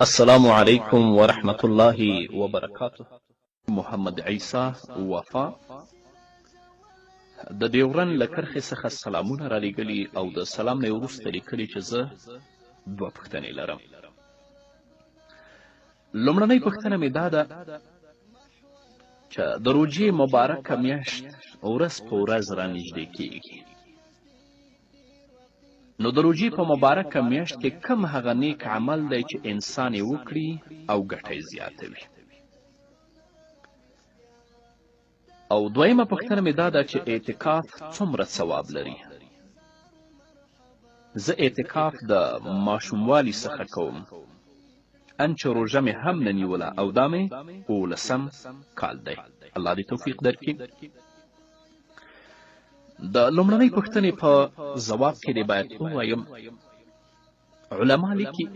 السلام علیکم ورحمت الله وبرکاته. محمد عیسی وفا د ډیورن له کرښې څخه سلامونه رالیږلي او د سلام نه یې وروسته لیکلي چې زه دوه پوښتنې لرم. لومړنۍ پوښتنه مې دا ده چې د روژې مبارکه میاشت ورځ په ورځ رانږدې کیږي، نو د روژې په مبارکه میاشت کې کوم هغه نیک عمل دی چې انسان یې وکړي او ګټه یې زیاته وي؟ او دویمه پوښتنه مې دا ده چې اعتکاف څومره ثواب لري؟ زه اعتکاف د ماشوموالي څخه کوم، ان چې روژه مې هم نه نیوله او دا مې اوولسم کال دی. الله دې توفیق درکړي. د لومړنۍ پوښتنې په ځواب کې دې باید ووایم، علما لیکي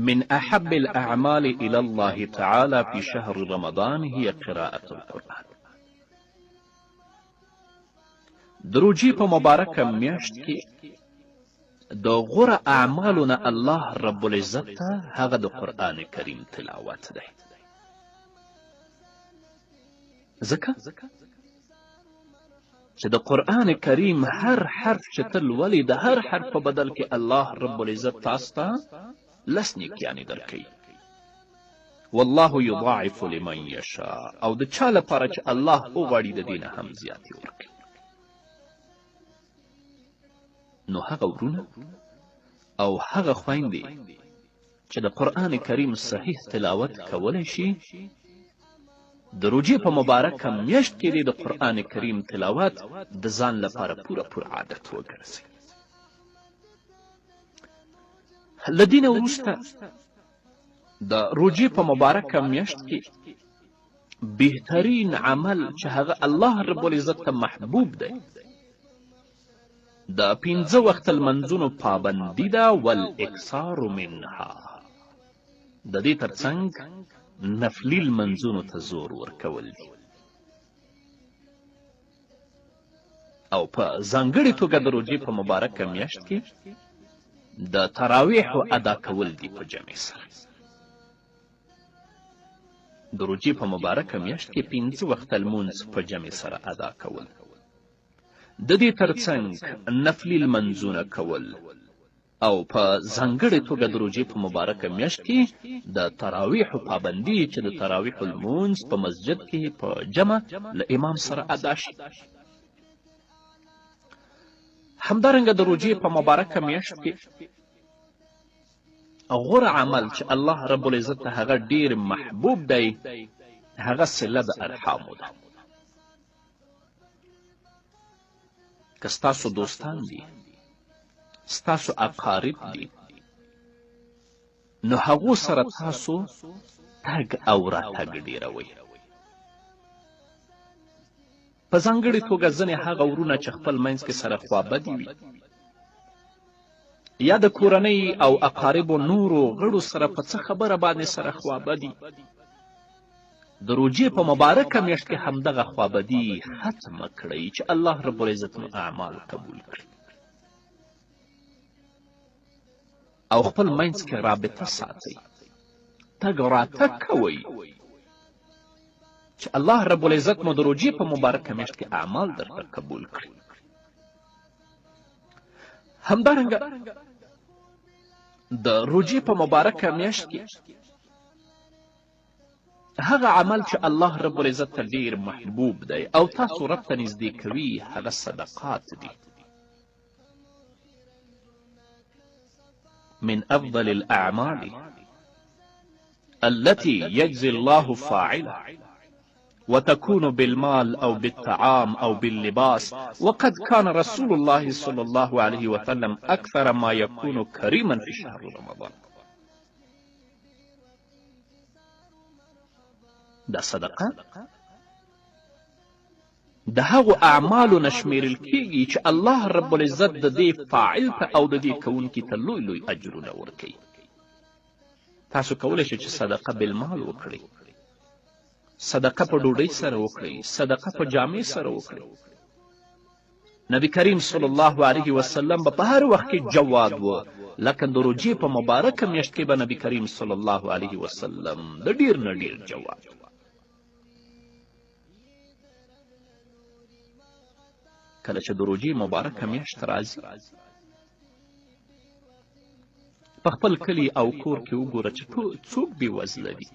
من احب الاعمال الى الله تعالی في شهر رمضان هي قراءة القرآن. د روژې په مبارکه میاشت کې د غوره اعمالو نه الله رب العزت ته هغه د قرآن کریم تلاوت دی. ځکه چې د قرآن کریم هر حرف چې ته لولې، د هر حرف په بدل کې الله رب العزت تاسو ته لس نیکیانې درکوي. والله یضاعف لمن یشاء، او د چا لپاره چې الله وغواړي د دې نه هم زیاتې ورکوي. نو هغه ورونه او هغه خویندې چې د قرآن کریم صحیح تلاوت کولی شي، د روژې په مبارکه میاشت کې دې د قرآن کریم تلاوت د ځان لپاره پوره پوره عادت وګرځي. له دې نه وروسته د روژې په مبارکه میاشت کې بهترین عمل چې هغه الله رب العزت ته محبوب دی، د پنځه وخته لمنځونو پابندي ده، والاکثار منها. د دې ترڅنګ نفلي لمنځونو ته زور ورکول دي، او په ځانګړې توګه د روژې په مبارکه میاشت کې د تراویحو ادا کول دي په جمع سره. د روژې په مبارکه میاشت کې پنځه وخته لمونځ په جمع سره ادا کول، د دې ترڅنګ نفلي لمنځونه کول، او په ځانګړې توګه د روژې په مبارکه میاشت کې د تراویحو پابندي چې د تراویحو لمونځ په مسجد کې په جمع له امام سره ادا شي. همدارنګه د روژې په مبارکه میاشت کې غوره عمل چې الله رب العزت ته هغه ډیر محبوب دی، هغه صله د ارحامو ده. که ستاسو دوستان دي، ستاسو اقارب دي، نو هغو سره تاسو تګ او راتګ ډیروئ. په ځانګړې توګه ځینې هغه ورونه چې خپل منځ کې سره خوابدي وي، یا د کورنۍ او اقاربو نورو غړو سره په څه خبره باندې سره خوابدي، د روژې په مبارکه میاشت کې همدغه خوابدي ختمه کړئ چې الله رب العزت مو اعمال قبول کړي، او خپل منځ کې رابطه ساتئ، تګ راتګ کوئ چې الله رب العزت مو د روژې په مبارکه میاشت کې اعمال درته قبول کړي. همدارنګه د روژې په مبارکه میاشت کې هغه عمل چې الله رب العزت ته ډیر محبوب دی او تاسو رب ته نږدې کوي، هغه صدقات دي. من افضل الاعمال التي يجزي الله فاعله وتكون بالمال أو بالطعام أو باللباس، وقد كان رسول الله صلى الله عليه وسلم أكثر ما يكون كريما في شهر رمضان. دا صدقه د هغو اعمالو نه شمیرل کیږي چې الله رب العزت د دې فاعل ته او د دې کوونکي ته لوی لوی اجرونه ورکوي. تاسو کولی شئ چې صدقه بالمال وکړئ، صدقه په ډوډۍ سره وکړئ، صدقه په جامې سره وکړئ. نبی کریم صلی الله علیه وسلم به په هر وخت کې جواد و، لکن د روژې په مبارکه میاشت کې به نبی کریم صلی الله علیه وسلم د ډیر نه ډیر جواد و. کله چې د روژې مبارکه میاشت راځي، په خپل کلي او کور کې وګوره چې څوک بېوزله دي.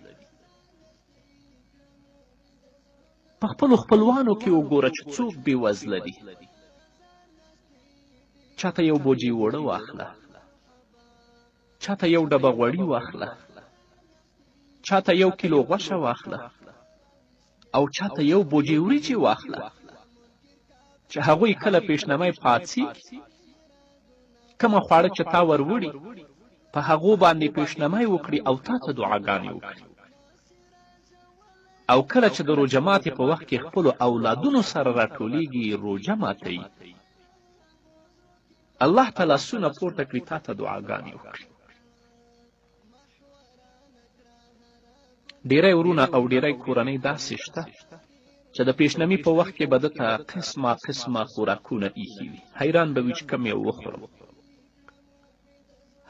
په خپلو خپلوانو کې وګوره چې څوک بېوزله دي. چاته یو بوجۍ اوړه واخله، چاته یو ډبه غوړي واخله، چاته یو کیلو غوښه واخله او چاته یو بوجۍ وریجې واخله، چې هغوی کله پیشنمی پاڅیږي، کومه خواړه چې تا وروړي په هغو باندې پیشنمی وکړي او تا ته دعاګانې وکړي. او کله چې د روژه ماتې په وخت کې خپلو اولادونو سره راټولیږي، روژه ماتوي، الله ته لاسونه پورته کړي، تا ته دعاګانې وکړي. ډیری ورونه او ډیری کورنۍ داسې شته چې د پیشنمي په وخت کې به ده ته قسمه قسمه خوراکونه ایښي وي، حیران به وي چې کوم یو وخورم.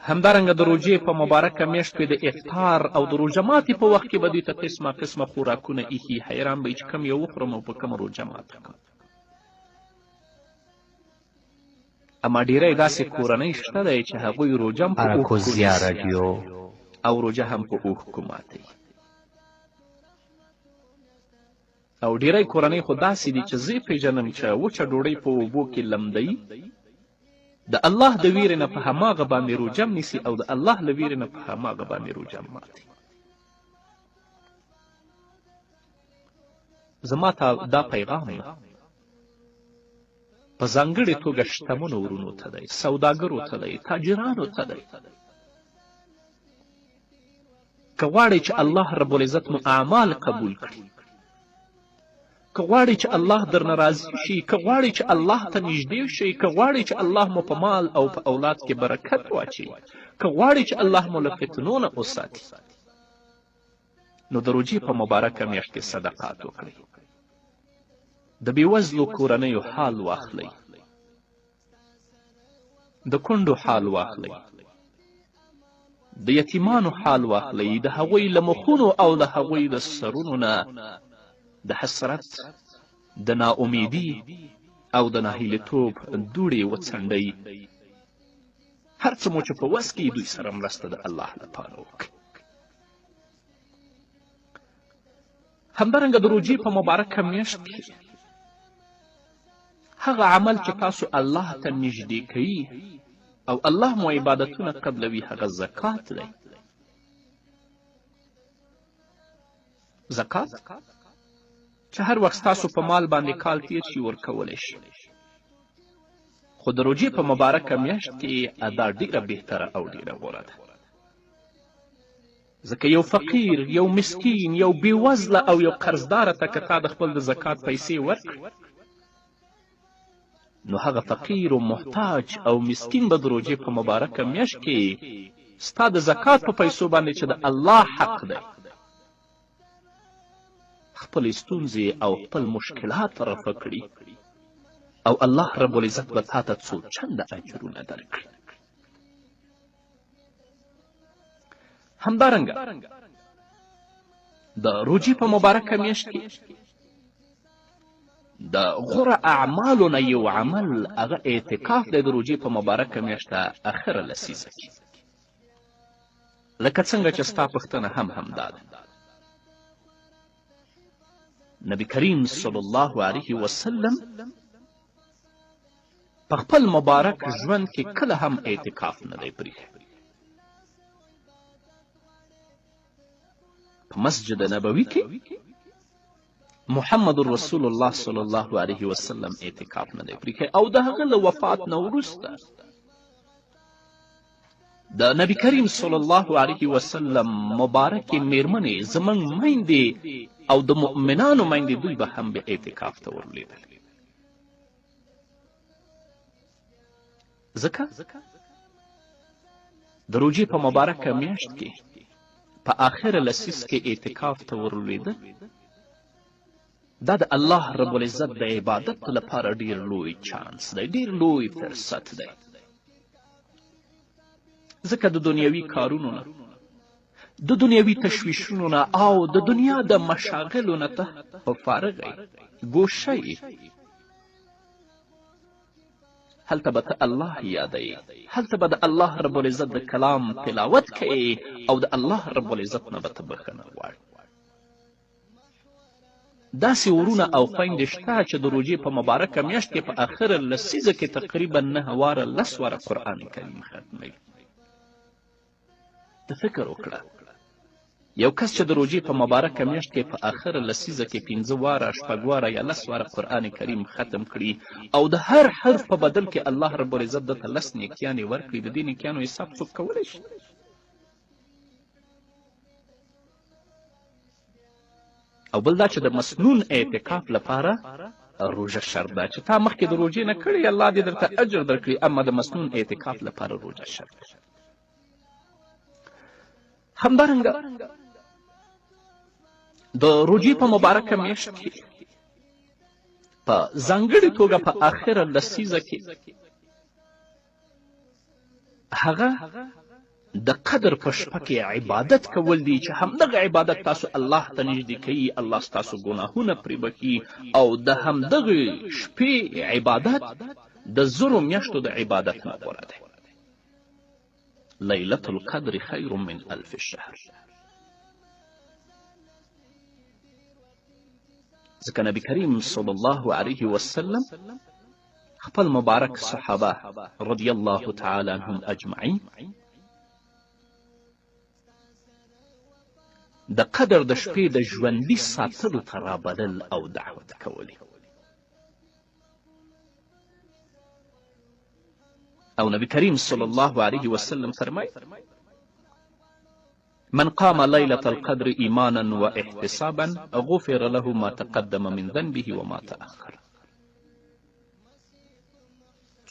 همدارنګه د روژې په مبارکه میاشت کې د افطار او د روژه ماتې په وخت کې به دوی ته قسمه قسمه خوراکونه ایښي، حیران به یې چې کوم یو وخورم او په کومه روژه ماته کړم. اما ډیری داسې کورنۍ شته دی چې هغوی روژه هم په اوښکو نیسي او روژه هم په اوښکو ماتوي. او ډیری کورنۍ خو داسې دي چې زه یې پېژنم چې وچه ډوډۍ په اوبو کې لمدوي، د الله د ویرې نه په هماغه باندې روژه نیسي او د الله له ویرې نه په هماغه باندې روژه ماتوي. زما ته دا پیغام په ځانګړې توګه شتمنو ورونو ته دی، سوداګرو ته دی، تاجرانو ته دی. که غواړئ چې الله رب العزت مو اعمال قبول کړي، که غواړئ چې الله درنه راضي شي، که غواړئ چې الله ته نږدې شئ، که غواړئ چې الله مو په مال او په اولاد کې برکت واچوي، که غواړئ چې الله مو له فتنو نه وساتي، نو د روژې په مبارکه میاشت کې صدقات وکړئ، د بېوزلو کورنیو حال واخلئ، د کونډو حال واخلئ، د یتیمانو حال واخلئ، د هغوی له مخونو او د هغوی د سرونو نه د حسرت، د ناامیدي او د ناهیلیتوب دوړې وڅنډئ. هر څه مو چې په وس کې دوی سره مرسته د الله لپاره وکړئ. همدارنګه د روژې په مبارکه میاشت کې هغه عمل چې تاسو الله ته نږدې کوي او الله مو عبادتونه قبلوي، هغه زکات دی. زکات چې هر وخت ستاسو په مال باندې کال تیر شي ورکولی شي، خو د روژې په مبارکه میاشت کې ادا ډیره بهتره او ډیره غوره ده، ځکه یو فقیر، یو مسکین، یو بېوزله او یو قرضداره ته که تا د خپل د زکات پیسې ورکړي، نو هغه فقیر و محتاج او مسکین به د روژې په مبارکه میاشت کې ستا د زکات په پیسو باندې چې د الله حق دی، خپلې ستونزې او خپل مشکلات رفع کړي او الله رب العزت به تا ته څو چنده اجرونه درکړي. همدارنګه د روژې په مبارکه میاشت کې د غوره اعمالو نه یو عمل هغه اعتکاف دی د روژې په مبارکه میاشت اخره لسیزه کې، لکه څنګه چې ستا پوښتنه هم همدا ده. نبی کریم صلی الله علیه وسلم په خپل مبارک ژوند کې کله هم اعتکاف نه دی پریښی. په مسجد نبوي کې محمد رسول الله صلی الله علیه وسلم اعتکاف نه دی پریښی او د هغه له وفات نه وروسته د نبی کریم صلی الله علیه وسلم مبارکې میرمنې، زموږ میندې او د مؤمنانو میندې، دوی به هم بیا اعتکاف ته ورلوېدلې. ځکه د روژې په مبارکه میاشت کې په آخره لسیز کې اعتکاف ته ورلوېدل دا د الله رب العزت د عبادت لپاره ډیر لوی چانس دی، ډیر لوی فرصت دی، ځکه د دنیوي کارونو نه، د دنیوي تشویشونو نه او د دنیا د مشاغلو نه ته په فارغه یې، ګوشه یې. هلته به ته الله یادوې، هلته به د الله رب العزت د کلام تلاوت کوې او د الله رب العزت نه به ته بښنه غواړې. داسې ورونه او خویندې شته چې د روژې په مبارکه میاشت کې په اخره لسیزه کې تقریبا 9 واره 10 واره قرآن کریم ختموي. ته فکر وکړه، یو کس چې د روژې په مبارکه میاشت کې په اخره لسیزه کې 5 واره، 6 واره یا 10 واره قرآن کریم ختم کړي او د هر حرف په بدل کې الله رب العزت ده ته 10 نیکیانې ورکړي، د دې نیکیانو حساب څوک کولی شي؟ او بل دا چې د مسنون اعتکاف لپاره روژه شرط ده، چې تا مخکې د روژې نه کړې الله دې درته اجر درکړي، اما د مسنون اعتکاف لپاره روژه شرط ده. همدارنګه د روژې په مبارکه میاشت کې په ځانګړې توګه په آخره لسیزه کې هغه د قدر په شپه کې عبادت کول دي، چې همدغه عبادت تاسو الله ته نږدې کوي، الله ستاسو ګناهونه پرې بښي، او د همدغې شپې عبادت د 1000 میاشتو د عبادت نه غوره دی. لیلة القدر خیر من 1000 شهر. ځکه نبی کریم صلی الله علیه وسلم خپل مبارک صحابه رضی الله تعالی عنهم اجمعین د قدر د شپې د ژوندي ساتلو ته رابلل او دعوت کولې. او نبی کریم صلی الله علیه وسلم فرمایي: من قام ليلة القدر إيمانا واحتسابا غفر له ما تقدم من ذنبه وما تأخر.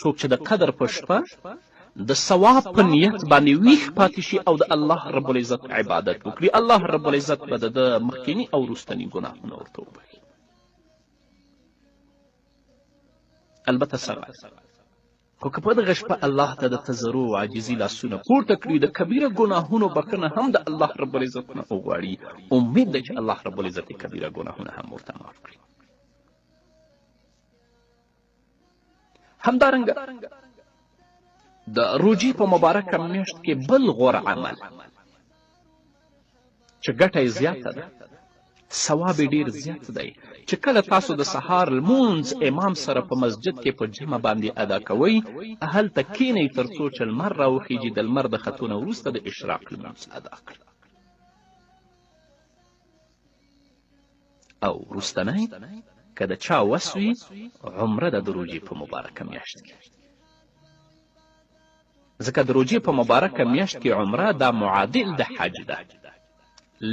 څوک چې د قدر په شپه د ثواب په نیت باندې ویښ پاتې شي او د الله رب العزت عبادت وکړي، الله رب العزت به د ده مخکیني او وروستني ګناهونه ورته وبښي. البته سره خو که په دغه شپه الله ته د تضرع او عاجزي لاسونه پورته کړي، د کبیره ګناهونو بښنه هم د الله رب العزت نه وغواړي، امید دی چې الله رب العزت یې کبیره ګناهونه هم ورته معاف کړي. همدارنګه د روژې په مبارکه میاشت کې بل غوره عمل چې ګټه یې زیاته ده، ثواب یې ډېر زیات دی، چې کله تاسو د سهار لمونځ امام سره په مسجد کې په جمع باندې ادا کوئ، هلته کینئ تر څو چې لمر راوخیږي، د لمر د ختو نه وروسته د اشراق لمونځ ادا کړئ. او وروستنی که د چا وس وي عمره ده د روژې په مبارکه میاشت کې، ځکه د روژې په مبارکه میاشت کې عمره دا معادل د حج ده،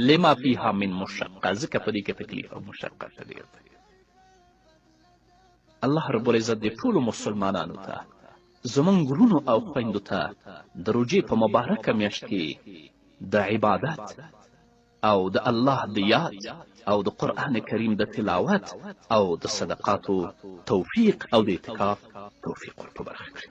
لما فیها من مشقه، ځکه په دې کې تکلیف او مشقت ډېر دی. الله رب العزت دې ټولو مسلمانانو ته، زموږ وروڼو او خویندو ته د روژې په مبارکه میاشت کې د عبادت او د الله د یاد او د قرآن کریم د تلاوت او د صدقاتو توفیق او د اعتکاف توفیق ور په برخه کړي.